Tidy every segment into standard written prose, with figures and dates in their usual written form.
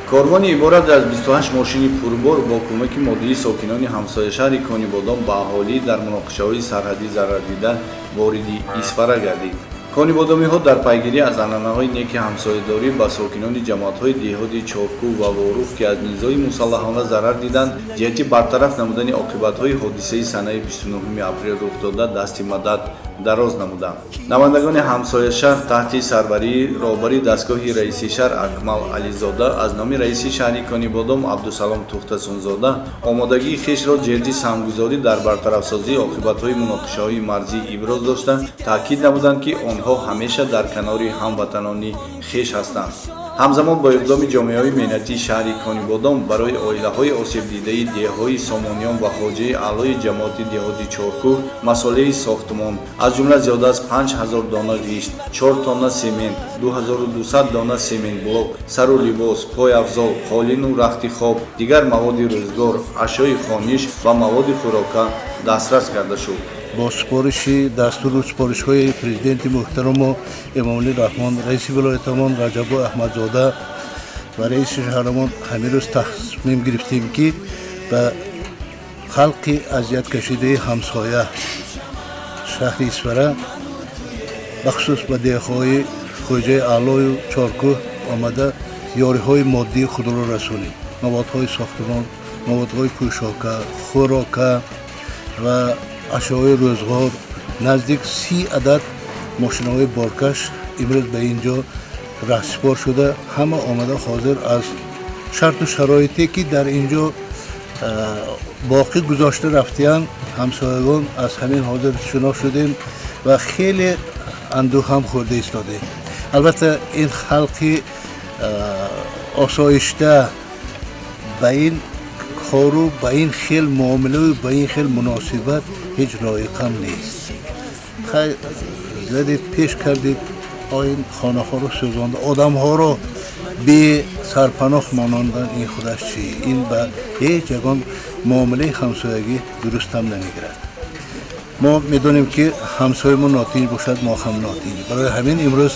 Корвони иборат аз 28 мошини пурбор бо кӯмаки моддии сокинони ҳамсояшаҳри Конибодом ба аҳолӣ дар муноқишаҳои сарҳадӣ зарардида вориди Исфара гардид. Конибодомиҳо дар пайгирӣ аз анъанаҳои неки ҳамсоядорӣ ба сокинони ҷамоатҳои деҳоти Чоркӯҳ ва Ворух, ки аз низои мусаллаҳона зарар диданд, ҷиҳати бартараф намудани оқибатҳои ҳодисаи санаи 29 апрел рух дода, дасти мадад дароз намуданд. Намояндагони ҳамсояшаҳр таҳти сарварии роҳбари дастгоҳи раиси шаҳр Акмал Ализода аз номи раиси шаҳри Конибодом Абдусалом Тухтасунзода омодагии хешро ҷиҳати саҳмгузорӣ дар бартарафсозии оқибатҳои муноқишаҳои марзӣ иброз дошта, таъкид намуданд, ки онҳо ҳамеша дар канори ҳамватанони хеш ҳастанд. Ҳамзамон бо иқдоми ҷомеаҳои меҳнатии шаҳри Конибодом барои оилаҳои осебдидаи деҳҳои Сомониён ва Хоҷаи Аълои ҷамоати деҳоти Чоркӯҳ масолеҳи сохтмон, аз ҷумла зиёда аз 5000 дона гишт, 4 тонна семент, 2200 дона сементблок, сару либос, пойафзол, қолину рахти хоб, дигар маводи рӯзгор, ашёи хониш ва маводи хӯрока дастрас карда шуд. Бо супориши дастуру супоришҳои президенти муҳтараму Эмомалӣ Раҳмон, раиси вилоятамон Раҷаббой Аҳмадзода ва раиси шаҳрамон ҳамин рӯз тасмим гирифтем, ки ба халқи азияткашидаи ҳамсоя шаҳри Исфара, бахусус ба деҳҳои Хоҷаи Аълою Чоркӯҳ омада, ёриҳои моддии худро расонем: маводҳои сохтмон, маводҳои пӯшока, хӯрока ва ашёи рӯзғор. Наздик 30 адад мошинаҳои боркаш имрӯз ба ин ҷо раҳсипор шуда, ҳама омада ҳозир аз шарту шароите, ки дар ин ҷо боқӣ гузошта рафтиянд ҳамсоягон, аз ҳамин ҳозир шинос шудем ва хеле андӯҳ ҳам хӯрда истодем. Албатта, ин халқи осоишта ба ин кору ба ин хел муомилаю ба ин хел муносибат ҳеҷ лоиқам нест. Хай, задед, пеш кардед, ин хонаҳоро сӯзонда, одамҳоро бесарпаноҳ монондан, ин худаш чӣ? Ин ба ҳеҷ ягон муомилаи ҳамсоягӣ дурустам намегирад. Мо медонем, ки ҳамсояи мо нотинҷ бошад, мо ҳам нотинҷ. Барои ҳамин имрӯз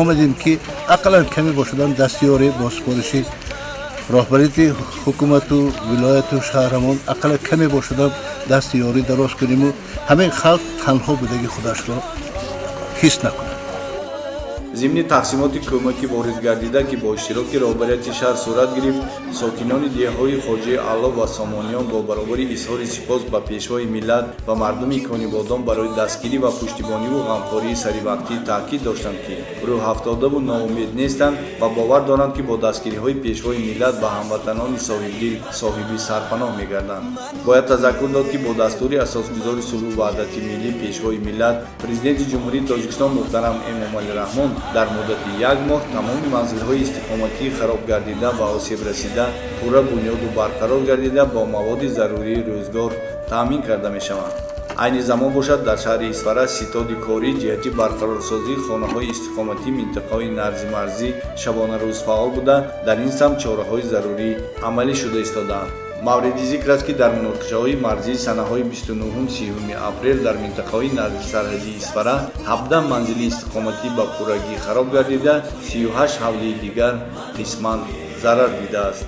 омадем, ки ақаллан каме бошадан дасти ёрӣ бо супориши роҳбарияти ҳукумату вилояту шаҳрамон ақаллан каме бошадан дасти ёрӣ дароз куниму ҳамин халқ танҳо будаги худашро ҳис накунад. Зимни тақсимоти кӯмаки воридгардида, ки бо иштироки роҳбарияти шаҳр сурат гирифт, сокинони деҳҳои Хоҷаи Аъло ва Сомониён бо баробари изҳори сипос ба Пешвои миллат ва мардуми Конибодом барои дастгирӣ ва пуштибониву ғамхории саривақтӣ таъкид доштанд, ки рӯҳафтодаву ноумед нестанд ва бовар доранд, ки бо дастгириҳои Пешвои миллат ва ҳамватанони соҳибдил соҳиби сарпаноҳ мегарданд. Бояд тазаккур дод, ки бо дастури Асосгузори сулҳу ваҳдати миллӣ, Пешвои миллат, Президенти Ҷумҳурии Тоҷикистон муҳтарам Эмомалӣ Раҳмон дар муддати як моҳ тамоми манзилҳои истиқоматии харобгардида ва осебрасида пурра бунёду барқарор гардида, бо маводи зарурии рӯзгор таъмин карда мешаванд. Айни замон бошад, дар шаҳри Исфара ситоди корӣ ҷиҳати барқарорсозии хонаҳои истиқоматии минтақаҳои нарзимарзӣ шабонарӯз фаъол буда, дар ин самт чораҳои зарурӣ амалӣ шуда истодаанд. Мавриди зикр аст, ки дар муноқишаҳои марзии санаҳои 29-30 апрел дар минтақаҳои нарзи сарҳадии Исфара 17 манзили истиқоматӣ ба пуррагӣ хароб гардида, 38 ҳавлии дигар қисман зарар дидааст.